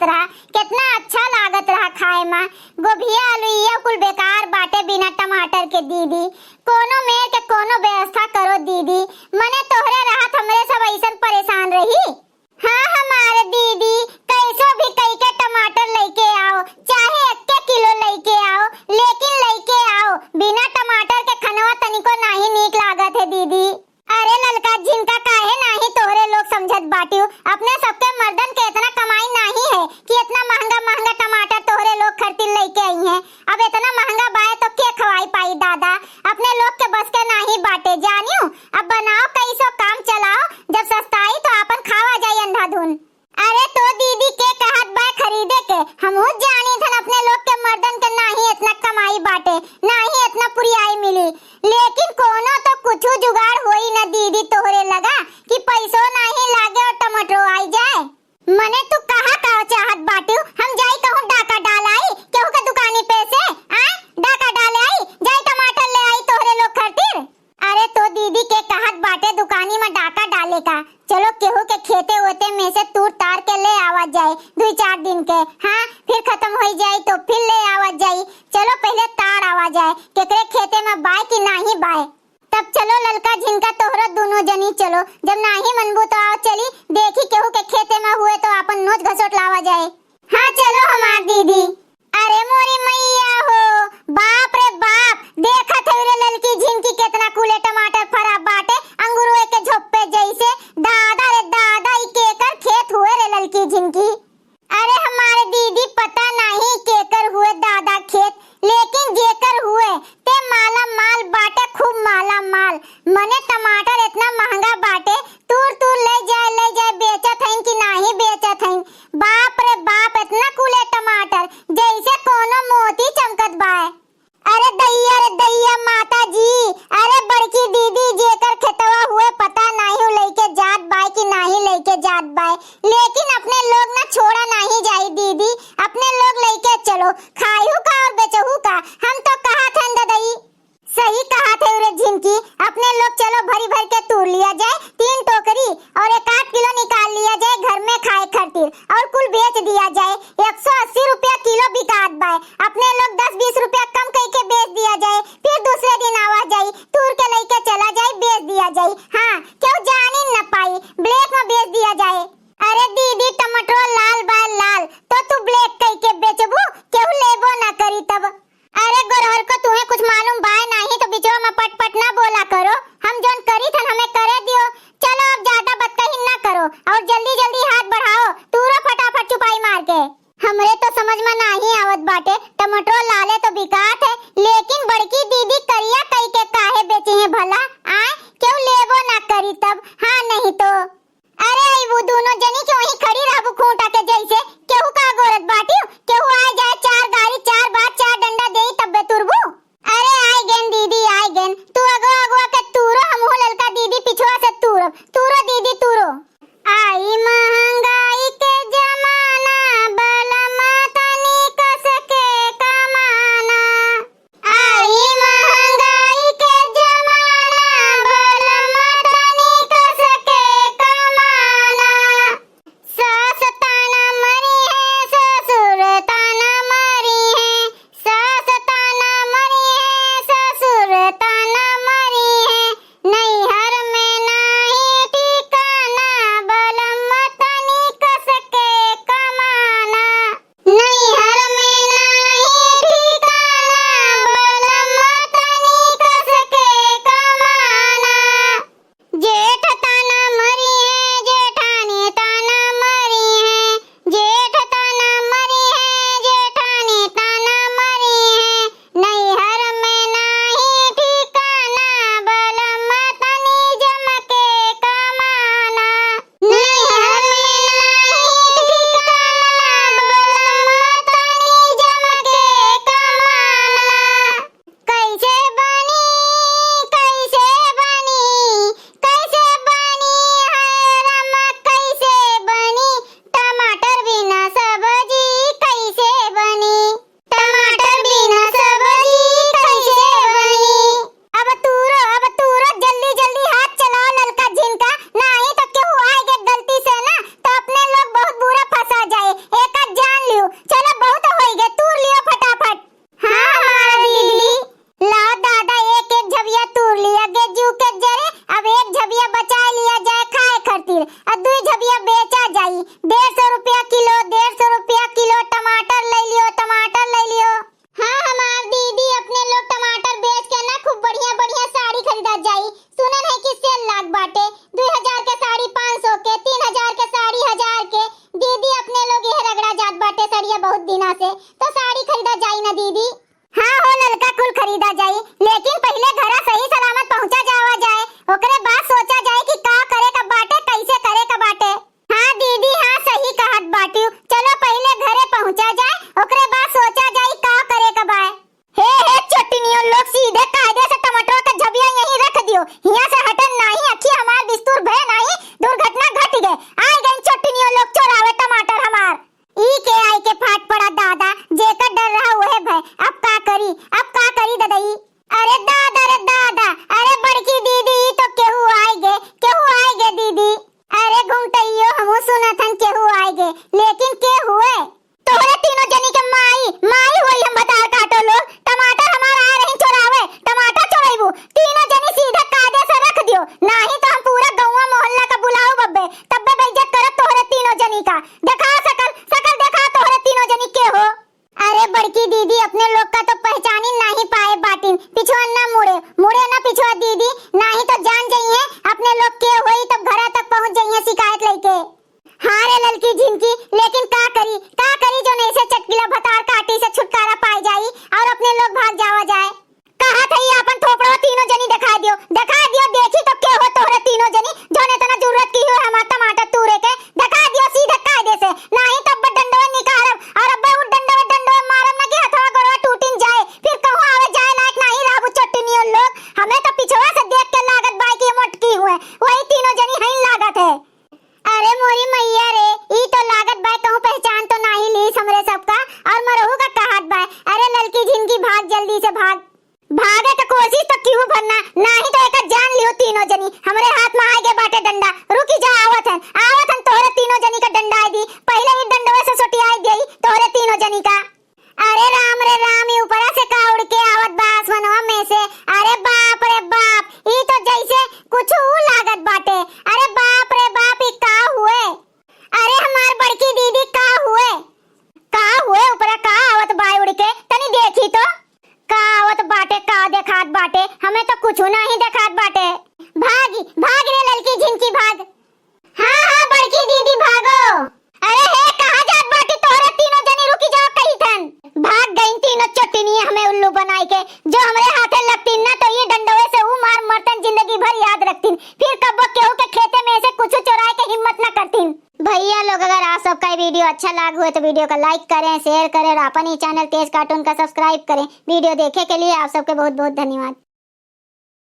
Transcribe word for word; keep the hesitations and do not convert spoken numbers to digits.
रहा, केतना अच्छा लागत रहा खाए मा। गोभिया आलुइया कुल बेकार बाटे बिना टमाटर के दीदी। कोनो मेर के कोनो व्यवस्था करो दीदी, मने तोहरे रहत हमरे सब अइसन परेशान रही। हाँ हमार दीदी, कैसो भी कई के टमाटर लइके आओ, चाहे एक्के किलो लइके आओ, लेकिन लइके आओ। बिना टमाटर के खनवा तनिको नाहीं नीक लागत है दीदी। अरे ललका झिनका, काहे नाहीं तोहरे लोग समझत बाटिउ? अपने सबके मर्दन के एतना कमाई नाहीं है कि एतना महँगा महँगा टमाटर तोहरे लोग खरतिर लइके अइहैं। अब एतना महँगा बाए तो के खवाई पाई दादा? अपने लोग के बस के नाहीं बाटे जानिउ। अब बनाओ कइसो काम चलाओ, जब सस्ताई तो आपन खावा जाई अंधाधुन। अरे तो दीदी के कहत बाए खरीदे के, हमहू जानी थन अपने लोग के मर्दन के नाहीं एतना कमाई बाटे, नाहीं एतना पुरियाई मिली, लेकिन कोनो तो कुछु जुगाड़ होई ना दीदी तोहरे लगा कि पैसो नाहीं लागे और टमाटरो आई जाए। मने तू कहा का चाहत बाटिउ? हम जाई कहूँ डाका डाल आई केहू के दुकानी पे से? आय, डाका डाल आई, जाई टमाटर ले आई तोहरे लोग खरतिर। अरे तो दीदी के कहत बाटे दुकानी में डाका डाले का, चलो केहू के खेते ओते में से तूर तार के ले आवा जाए दुई चार दिन के, हाँ फिर खतम होई जाई तो फिर ले आवा जाई। चलो पहिले तार आवा जाए केकरे खेते में बाय कि नाहीं बाय। तब चलो ललका झिनका तोहरो दुनो जनी चलो, जब नाहीं मनबू तो आओ चली, देखी केहू के खेते में हुए तो आपन नोच घसोट लावा जाए। हाँ चलो हमार दीदी। अरे मोरी मइया हो, बाप रे बाप, देखत है रे ललकी झिनकी केतना कुले टमाटर फरा बाटे अंगुरवे के झोप्पे जइसे। दादा रे दादा, ई केकर खेत हुए रे ललकी झिनकी? अरे हमारे दीदी, पता नाहीं केकर हुए दादा खेत, लेकिन जेकर हुए ते माला माल बाटे, खूब माला माल। मने टमाटर एतना महँगा बाटे, तूर तूर ले जाए ले जाए, बेचत हइन कि नाहीं बेचत हइन? बाप रे बाप, एतना कुले टमाटर जइसे कोनो मोती चमकत बाए। अरे दइया रे दइया माता जी, अरे बड़की दीदी जेकर खेतवा हुए पता नाहीं उ लइके जात बाए कि नाहीं लइके जात बाए, लेकिन अपने लोग ना छोड़ा नाहीं जाई दीदी, अपने लोग लइके चलो, खाइहू का और बेचहू का, हम तो कहत हन ददई। सही कहत है रे झिनकी, अपने लोग चलो भरी भर के तूर लिया जाए तीन टोकरी और एक आध किलो निकाल लिया जाए घर में खाए खातिर और कुल बेच दिया जाए। एक सौ अस्सी रुपया किलो बिकात बाए, अपने लोग दस बीस रुपया कम कइके बेच दिया जाए, फिर दूसरे दिन आवा जाई, तूर के लइके चला जाई, बेच दिया जाई। हाँ, केहू जानी न पाई, ब्लैक में बेच दिया जाए। अरे दीदी, टमाटरो लाल बाए लाल, तो तू ब्लैक कइके बेचबू, केहू लेबो ना करी तब। अरे गोरहर को, तुहें कुछ मालूम बाय नाहीं तो बिचवा में पट पट ना बोला करो। हम जौन करी थन हमें करे दियो। चलो अब ज्यादा बतकही ना करो और जल्दी जल्दी हाथ बढ़ाओ, तूरो फटाफट चुपाई मार के। हमरे तो समझ में नाहीं आवत बाटे, टमाटरो लाले तो बिकात है, लेकिन बड़की दीदी करिया कई के काहे बेचे हैं भला? आय, केहू लेबो ना करी तब। हाँ नहीं तो। अरे, अइबू दूनो जनी के वहीं खड़ी रहबू खूंटा के जैसे? केहू का गोरत बाटियो? केहू आए जाए, चार गारी, चार बात, चार डंडा देई, तब्बे तुरबू। अरे, आइ गेन दीदी, आइ गेन। तू अगो अगुआ के तूरो, हमहू ललका दीदी पिछुआ से तूरब। तूरो दीदी, तूरो। आई महंगाई के जमाना, बलमा तनी कस के कमाना। आई महंगाई के जमाना, बलमा तनी कस के कमाना। सास ताना मरी बहुत दिना से, तो साड़ी खरीदा जाई ना दीदी। हाँ हो ललका, कुल खरीदा जाई, लेकिन पहिले घरा सही सलामत पहुँचा जावा जाए, ओकरे बाद सोचा जाए कि का करे का बाटे, कैसे करे का बाटे। हाँ दीदी, हाँ सही कहत बाटिउ, चलो पहिले घरे पहुँचा जाए, ओकरे बाद सोचा जाए का करे का बाय। हे, हे, चोटिनियो लोग, सीधे कायदे से टमाटर का झबिया यहीं रख दियो। हियां से हटन नाही, अखी हमार बिस्तुर भय नाही, दुर्घटना घट गए। आइ गइन चोटिनियो लोग चोरावे टमाटर हमार। ई के आइ के फाट पड़ा दादा, जेकर डर रहा उहे भय। अब का करी, अब का करी ददई? अरे दादा रे दादा, अरे बड़की दीदी, ई तो केहू आइ गे, केहू आइ गे दीदी। अरे घुमटइयो, हमहू सुनत हन केहू आइ गे, लेकिन के हुए? तोहरे तीनों जनी के माई, माई होई हम भतार काटो लोग। टमाटर हमार आए रही चोरावे, टमाटर चोरइबू? तीनों जनी सीधे कायदे से रख दियो, नाही तो हम पूरा गौवा मोहल्ला का बुलाऊ बब्बे, तब्बे बेइज्जत करब तोहरे तीनों जनी का। देखा सकल, सकल देखा तोहरे तीनों जनी के हो। अरे बड़की दीदी, अपने लोग का तो पहचानी नाही पाए बाटिन, पिछवा ना मुड़े, मुड़े ना पिछवा दीदी, नाही तो जान जइहे अपने लोग के होई तब घरा तक पहुँच जइहे शिकायत लइके। हाँ रे ललकी झिनकी, लेकिन का करी, का करी जौन ऐसे चटकीला भतार काटी से छुटकारा पाए जाई और अपने लोग भाग जावा जाए। कहत हई आपन थोपड़वा तीनों जनी देखा दियो, देखा दियो, देखी तो के हो तोहरे तीनों जनी जौन इतना जुर्रत की हो हमार टमाटर तूरे के। देखा दियो सीधे कायदे से, नाही तो अब्बे डंडवा निकारब और अब्बे उ डंडवा, डंडवा मारब ना कि हथवा गोड़वा टूटिन जाए, फिर कहूँ आवे जाए लायक नाही रहबू चोटिनियो लोग। हमें तो पिछवा से देख के लागत बाय कि ये मोटकी हुए, वही तीनों जनी हईन लागत है। अरे मोरी मैया रे, ई तो लागत बाय कहूँ पहचान तो नाही लीस हमरे सबका, और मरहू का कहत बाय। अरे ललकी झिनकी भाग, जल्दी से भाग। भागे के कोशिश तो किहू भर ना, नाही तो एकर जान लिहू तीनों जनी। हमरे हाथ में आए गे बाटे डंडा। रुकी जा, आवत हन, आवत हन, तोहरे तीनों जनी का डंडा आए दी। पहिले ई डंडवे से सोटियाई देई तोहरे तीनों जनी का। अरे राम रे राम, ई ऊपरा से का उड़ के आवत बा आसमानवा में से? अरे बाप रे बाप, ई तो जैसे कुछ ऊ लागत बाटे। अरे बाप रे बाप, ई का हुए? अरे हमार बड़की दीदी, का हुए? का हुए? ऊपरा का आवत बा उड़ के? तनी देखी तो। का आवत बाटे, का देखात बाटे? हमें तो कुछ नाही देखात बाटे। भागी, भाग रे ललकी झिनकी, भाग। हाँ, हाँ, बड़की दीदी, भागो। अरे हे, कहाँ जात बाटी तोहरे तीनों जनी? रुकी जाओ कही थन। भाग गईन तीनों चोटिनिया हमें उल्लू बनाई के। जो हमरे हाथे लगतीन ना, तो ये डंडवे से ऊ मार मरतन, जिंदगी भर याद रखतीन। फिर कब्बो केहू के खेते में से कुछ चोराए के हिम्मत ना करतीन। भैया लोग, अगर आप सबका ये वीडियो अच्छा लाग हुए तो वीडियो का like करें, share करें और अपन ही चैनल तेज कार्टून का subscribe करें। वीडियो देखे के लिए आप सबके बहुत बहुत धन्यवाद।